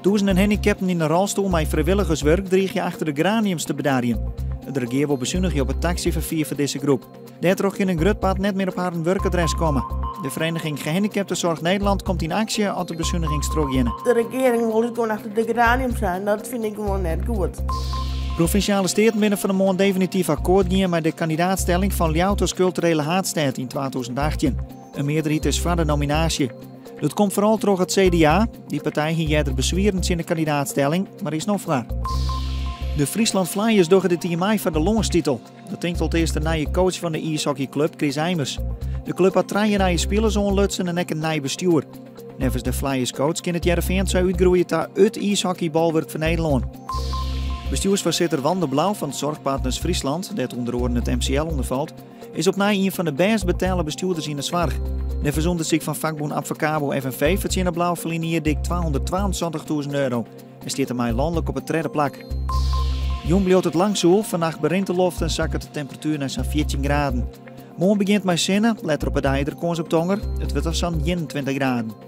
Tûzenen handikapten yn in rolstoel mei frijwilligerswurk driigje achter de geraniums te bedarjen. It regear wol besunigje op it taksyferfier foar dizze groep. Dêrtroch kin in grut part net mear op harren wurkadres komme. De Vereniging Gehandicaptenzorg Nederland komt yn aksje as de besunigings trochgeane. De regearing wol ús gewoan achter de geraniums slaan. Dat fyn ik gewoan net goed. Provinsjale Steaten binne fan 'e moarn definityf akkoart gien mei de kandidaatstelling fan Ljouwert as kulturele haadstêd yn 2018. In mearderheid is foar de nominaasje. Dat komt foaral troch it CDA. Dy partij hie earder beswieren tsjin de kandidaatstelling, mar is no foar. De Friesland Flyers dogge dit jier mei foar de lânstitel. Dat tinkt alteast de nije coach fan de iishockeyklup, Chris Eimers. De klup hat trije nije spilers oanlutsen en ek in nij bestjoer. Neffens de Flyers-coach kin it Hearrenfean sa útgroeie ta it iishockeybolwurk fan Nederlân. Bestjoersfoarsitter Wander Blaauw fan Zorgpartners Friesland, dêr't ûnder oaren it MCL ûnder falt, is opnij ien fan de bêst betelle bestjoerders yn de soarch. Neffens ûndersyk fan fakbûn Abvakabo FNV fertsjinne Blaauw ferline jier dik 272.000 euro en stiet dermei lanlik op it tredde plak. Jûn bliuwt it lang soel, fannacht berint de loft en sakket de temperatuer nei sa'n 14 graden. Moarn begjint mei sinne, letter op 'e dei der kâns op tonger. It wurdt dan sa'n 21 graden.